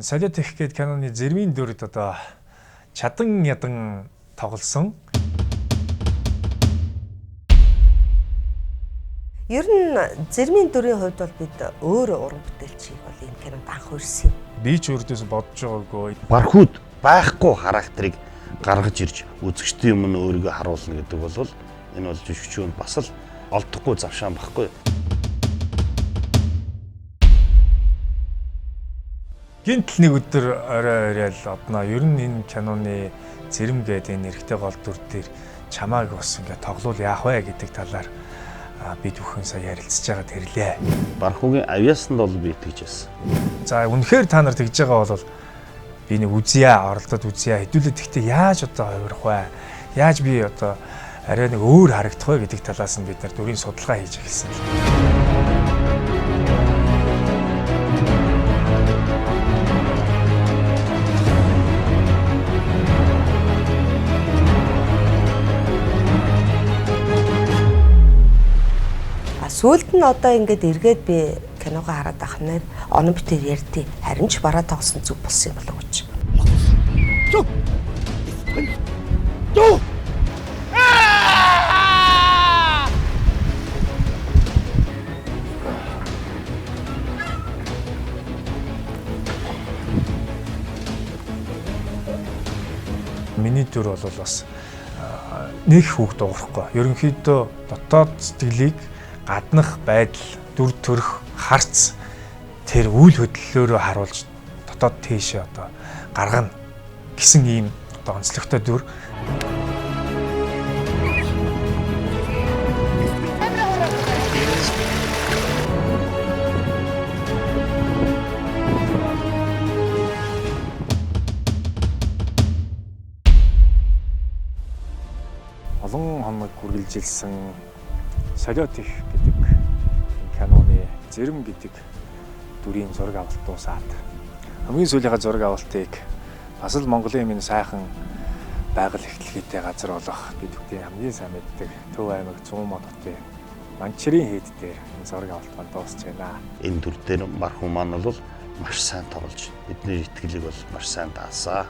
Солиот их гээд киноны зэрмийн дүрд одоо чадан ядан тоглосон. Ер нь зэрмийн дүрийн хувьд бол бид өөр уран бүтээлчийг бол энэ кинонд анх урьсан юм. Би ч өөрдөөс бодож байгаагүй. Бархууд байхгүй характерыг гаргаж ирж үзэгчдийн өмнө өөрийгөө харуулна гэдэг бол энэ бол жүжигчүүн бас л олдохгүй завшаан багхгүй. Гинтл нэг өдөр орой орой л одноо. Ер нь энэ киноны зэрэм гэдэг энэ эрэгтэй гол дүр дээр чамааг бас ингээд тоглуул яах вэ гэдэг талаар бид бүхэн сая ярилцж байгаа тэрлээ. Бархуугийн авьяасанд бол би итгэж байсан. За үнэхээр та нар тэгж байгаа бол би нэг үзье, оролдоод үзье. Хэдүүлээ тэгтээ яаж одоо хувирах вэ? Яаж би одоо арай нэг өөр харагдах вэ гэдэг талаас нь бид нар дүрийн судалгаа хийж эхэлсэн л дээ. А сүүлд нь одоо ингээд эргээд би киногоо хараад байх нэр онон битэр ярьдیں۔ Харин ч бараа тоглосон зүг болсон юм болов уу гэж. Миний дүр бол бас нэг хүүхд дуурахгүй. Ерөнхийдөө дотоод сэтгэлийг гаднах байдал, дүр төрх, харц тэр үйл хөдлөлөөрөө харуулж дотоод тийшээ одоо гаргана гэсэн ийм одоо онцлогтой дүр. Олон хоног үргэлжилсэн Солиот их гэдэг киноны зэрэм гэдэг дүрийн зураг авалт дуусаад хамгийн сүүлийнхаа зураг авалтыг бас л Монголын минь сайхан байгаль эхлэлгээтэй газар болох бид бүхний хамгийн сайн мэддэг Төв аймаг Зуун хотын Манчирын хийд дээр энэ зураг авалт маань дуусч байна. Энэ дүр дээр Бархуу маань бол маш сайн тоглож бидний итгэлийг бол маш сайн даасан.